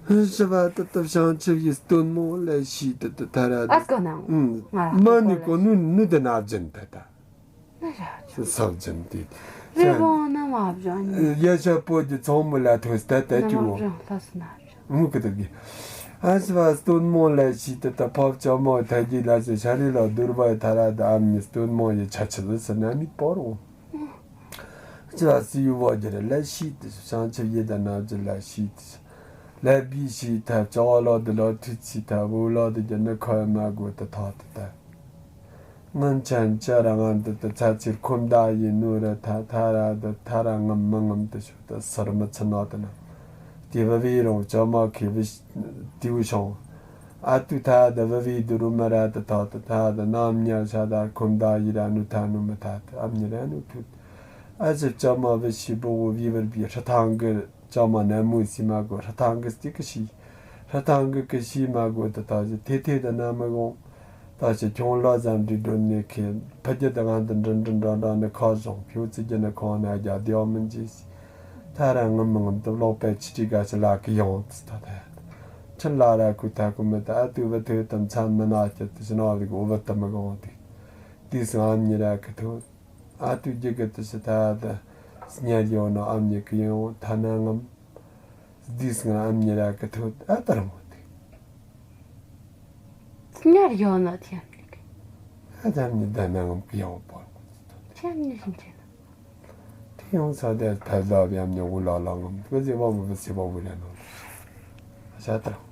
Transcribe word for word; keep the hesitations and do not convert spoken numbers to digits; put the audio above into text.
ཞི་བ་ཏི་ཏི་བྱང་ཆུབ་ཡི་སྟོན་མོ་ལ་ཤི་ཏི་ཏི་ཐ་ར་ཨ་ཏི་ཀ་ནང་ཨུམ། ང་ར་མ་ནི་ཀོ་ནུ་ནུ་དི་ན་བྱིན་ཏི་ཏ། ན་ར་ས་བྱིན་ཏི། རི་བོང་ན་མ་བྱང་ནི། ཡ་ཤ་པོ་དི་ཚང་མུ་ལ་ཐོས་ཏ་ཏ་ཅི་བོ། ན་མ་བྱང་ལ་སུ་ན་བྱང་། མུ་ཀི་ཏི་གི། ཨ་ཞི་བ་སྟོན་མོ་ལ་ཤི་ཏི་ཏི་ཕོབ་ཅོ་མོ་ཐ་ཇི་ལ་ཞི་ཤ་རི་ལ་དུར་བ་ཐ་ར་ཏི་ཨམ་ཉི་སྟོན་མོ་ཡི་ཆ་ཆི་ལི་སི་ན་མི་པོ་རོ། ཅི་བ་སི་ཡུ་བོ་ཇི་ར་ལ་ཤི་ཏི་ཤང་ཆི་ཡི་ཏ་ན་ཇི་ལ་ཤི་ཏི། ལ་བི་ཤི་ཐ་ཅོ་ལོ་དི་ལོ་ཐུ་ཆི་ཐ་བུ་ལོ་དི་ཇི་ནི་ཁོ་མ་གོ་ཏི་ཐོ་ཏི་ཏ། ངན་ཆན་ཅ་ར་ངན་ཏི་ཏི་ཚ་ཚིར་ཁོམ་ད་ཡི་ནུ་ར་ཐ་ཐ་ར་ཏི་ཐ་ར་ངམ་མི་ངམ་ཏི་ཤོ་ཏི་སར་མི་ཚི་ནོ་ཏི་ན། ཏི་བ་བི་རོང་ཅོ་མ་ཁི་བི་ཏི་བུ་ཤོང་། ཨ་ཏུ་ཐ་ཏི་བ་བི་དུ་རུ་མ་ར་ཏི་ཐོ་ཏི་ཐ་ཏི་ནམ་ཉ་ཤ་ད་ཁོམ་ད་ཡི་ར་ནུ་ཐ་ནུ་མི་ཐ་ཏི་ཨམ་ཉི་ར་ནུ་ཐུ། ཨ་ཅི་ཅོ་མ་བི་ཤི་བུ་བི་བར་བི་ཧྲ་ཐང་གི་ཅོ་མ་ན་མུ་སི་མ་གོ་ཧྲ་ཐང་གི་སྟི་ཀི་ཤི། ཧྲ་ཐང་གི་ཀི་ཤི་མ་གོ་ཏི་ཐ་ཅི་ཐེ་ཐེ་ཏི་ན་མི་གོང་། ད་ཅི་ཁྱོང་ལོ་ཙམ་འདྲི་འགྲོ་ནས་ཁེ་ཕ་རྒྱུད་དང་ང་འདི་འདྲི་འདྲི་འདྲ་འདྲ་ནི་ཁ་བཟུང་ཕྱོགས་ཚིག་རྒྱུ་ནི་ཁོང་ནས་རྒྱ་བདེ་བ་མི་འཇིགས། ཐ་ར་ངམ་མི་ངམ་དུ་ལོག་པའི་ཆི་ཏི་ག་ཆི་ལ་ཀི་ཡོང་དུ་ད་ད་ཡ། ཁྲི་ལ་ར་ཁུ་ཐ་ཁུ་མི་ད་ཨ་ཏུ་བ་ཐོས་དམ་ཚན་མི་ན་ཁྱེད་དུ་ཞི་ན་བ་གི་འོ་བ་ཏི་མི་གང་དུ། དུས་སུ་ཨམ་ཉི་ར་ཁི་ཐོ། ཨ་ཏུ་རྒྱུ་གི་དུ་ཞི་ད་ད། སྙལ་ཡོང་ན་ཨམ་ཉི་ཀི་ཡོང་ཐ་ན་ངམ། དུས་སུ་ཨམ་ཉི་ར་ཁི་ཐོ་ཨ་ཏར་མོ་དུ། སྙར་ཡོང་ན་ཐེམ་ནི་གི། ཨ་ཐེམ་ནི་ད་ནང་གི་ཡང་པོ། ཐེམ་ནི་ཞིམ་ཆེ་ན། དེ་ཡང་ས་དེ་ཐ་ཟ་བའམ་ཉོ་གུ་ལ་ལ་ངམ་གི་ཟེ་བ་བུ་གི་ཟེ་བ་བུ་ལ་ནང་། ཤ་ཏར།